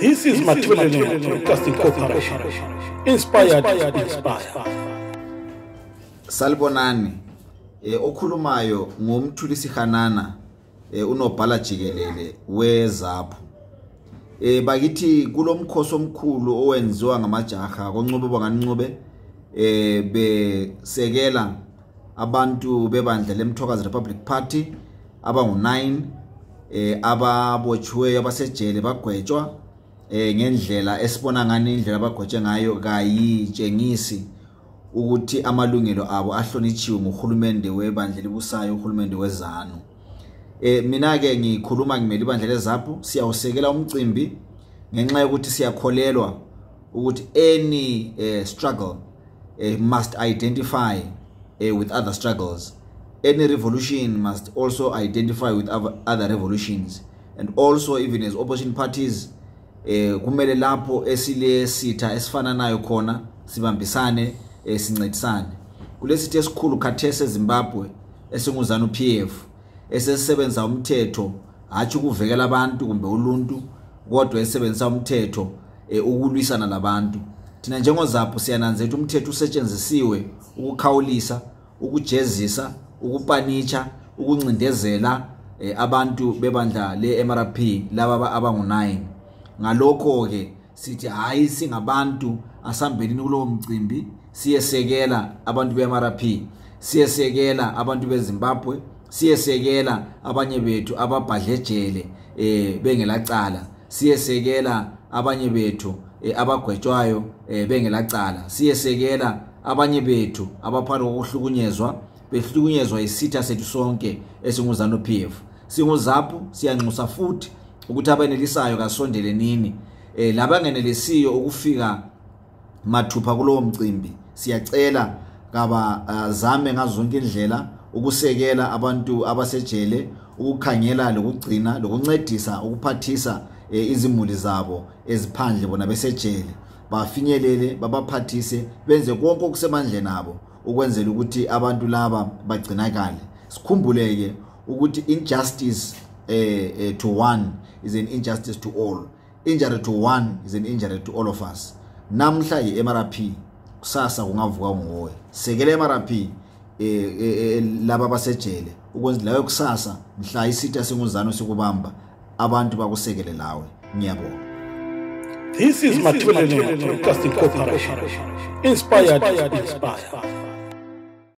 This is Mathulane Broadcasting Corporation. Inspired to inspire. Salibonani okhulumayo ngumthulisi Hanana unobhala jikelele weZAPU. Bakithi kulomkhosi omkhulu owenziwa ngamajaha koncobe bangancube besekela abantu bebandla leMthokazi Republic Party abangu9 ababotshiweyo abasejele bagwetshwa ngendlela esibona ngani indlela abagwetshe ngayo kayitshengisi ukuthi amalungelo abo ahlonitshiwe nguhulumende webandla libusayo uhulumende weZANU. Mina ke ngikhuluma ngimeli ibandla leZAPU siyawusekela umcimbi ngenxa yokuthi siyakholelwa ukuthi any struggle must identify with other struggles. Any revolution must also identify with other revolutions, and also even as opposition parties kumele lapho esile sitha esifana nayo khona sibambisane sincedisane. Kulesithi esikhulu khathese eZimbabwe esinguzanu PF esesisebenza umthetho hathi ukuvekela abantu kumbe uluntu kodwa esebenzisa umthetho ukulwisana labantu. Thina njengoZAPU siyananzela umthetho usetshenzisiwe ukukhawulisa, ukujezisa, ukupanicha, ukuncindezela abantu bebandla leMRP laba abangu9. Ngalokho ke sithi hayi singabantu asambelini kulowo mcimbi siyesekela abantu beMRP, siyesekela abantu beZimbabwe, siyesekela abanye bethu ababhadlejele bengelacala, siyesekela abanye bethu abagwetshwayo bengelacala, siyesekela abanye bethu abaphakathi kokuhlukunyezwa behlukunyezwa isitha sethu sonke esinguzanu PF. SinguZAPU siyanxusa futhi ukuthi abanelisayo kasondele nini labangenelisiyo ukufika mathupha kulowo mcimbi siyacela kaba zame ngazonke indlela ukusekela abantu abasejele, ukukhangela lokugcina lokuncedisa ukuphathisa izimuli zabo eziphandle bona besejele bafinyelele babaphathise benze konke okusemandleni nabo ukwenzela ukuthi abantu laba bagcinakale. Sikhumbuleke ukuthi injustice to one is an injustice to all. Injury to one is an injury to all of us. Namhla iMRP kusasa kungavuka ngowe. Sekele MRP laba basejele ukwenzela layo kusasa mhla isitha singuzano sikubamba abantu bakusekele lawe. Ngiyabonga. This is Mathulane Broadcasting Corporation. Inspired to inspire.